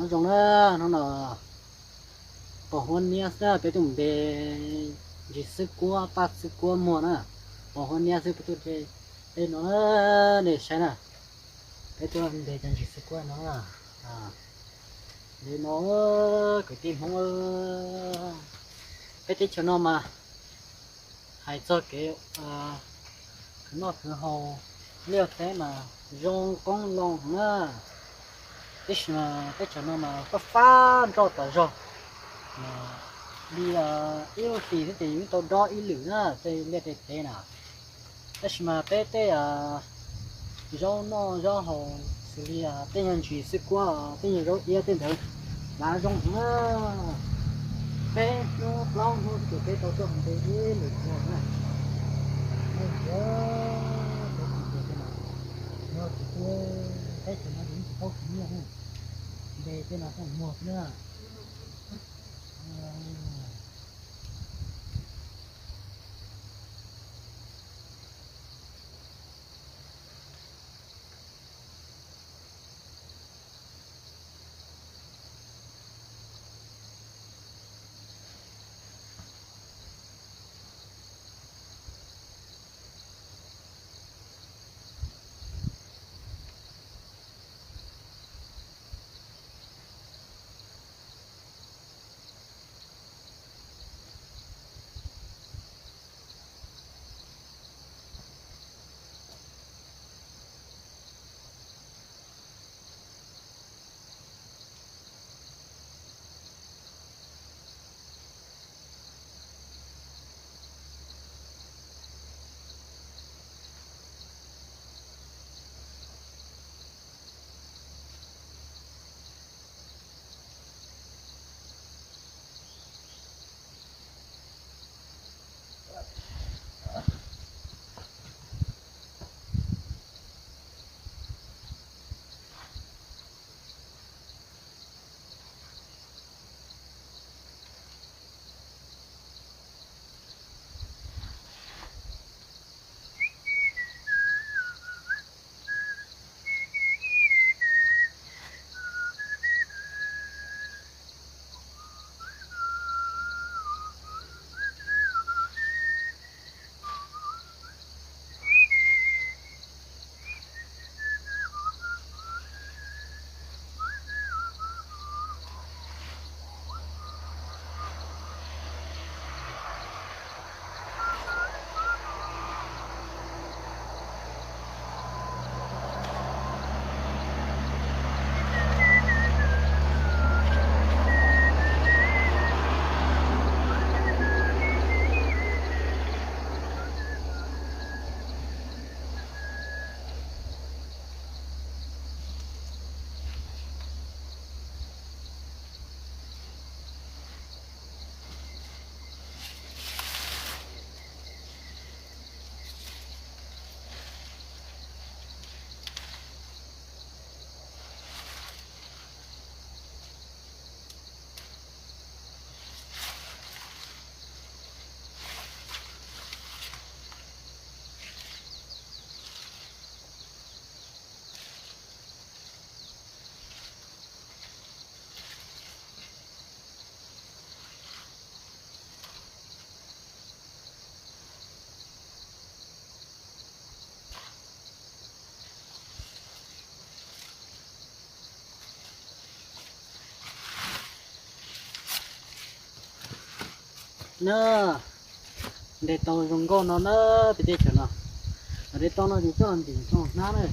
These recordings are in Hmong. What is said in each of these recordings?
Zoo na, hnub no pos huab niab xwb na, peb tuaj mus ntes ntsis xwb kuab, paj xwb kuab muag na. Pos huab niab xwb peb tuaj ntes no, nej saib na. Peb tuaj ntes cov ntsis xwb kuab no na. Ntes no, kwv tij Hmoob, peb teb chaws no mas hais txog kev khwv noj khwv haus, liaj teb mas zoo qoob loo heev na. Tab sis mas teb chaws no mas fab fab nroj tas zog, li ib lub hlis xwb ces yeej tau dob ib lwm na, tej liaj tej teb na. Tab sis mas peb tej zaub noj zaub haus xws li tej nyuag ntsis xwb kuab, tej nyuag zaub iab tej ntawd, lav zoo heev na. Peb hnub plaub hnub ces peb tau tuaj ntes ib lwm kuag na. Nej tias peb tsis ntes tej no, yog tsis tuaj teb chaws no ces yeej tsis paub khwv nyiaj na. Ntes tej no coj muag xwb na. Na, ntes tau zoo nkauj no na, peb teb chaws no. Ntes tau no ces coj los ntim rau hnab na.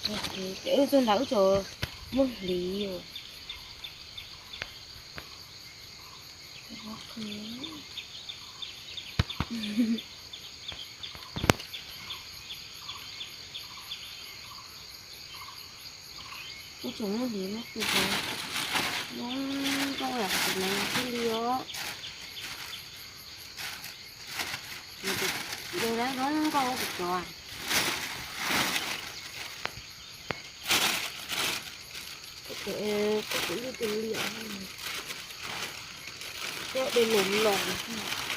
Ces wb txog nrad wb tsuas muab hliv. Wb tsuas muab hliv no, kuv zoo nkauj yam tus no thiaj li os. Zoo nkauj tus cov. Kuv li tus liam, kuv de los los.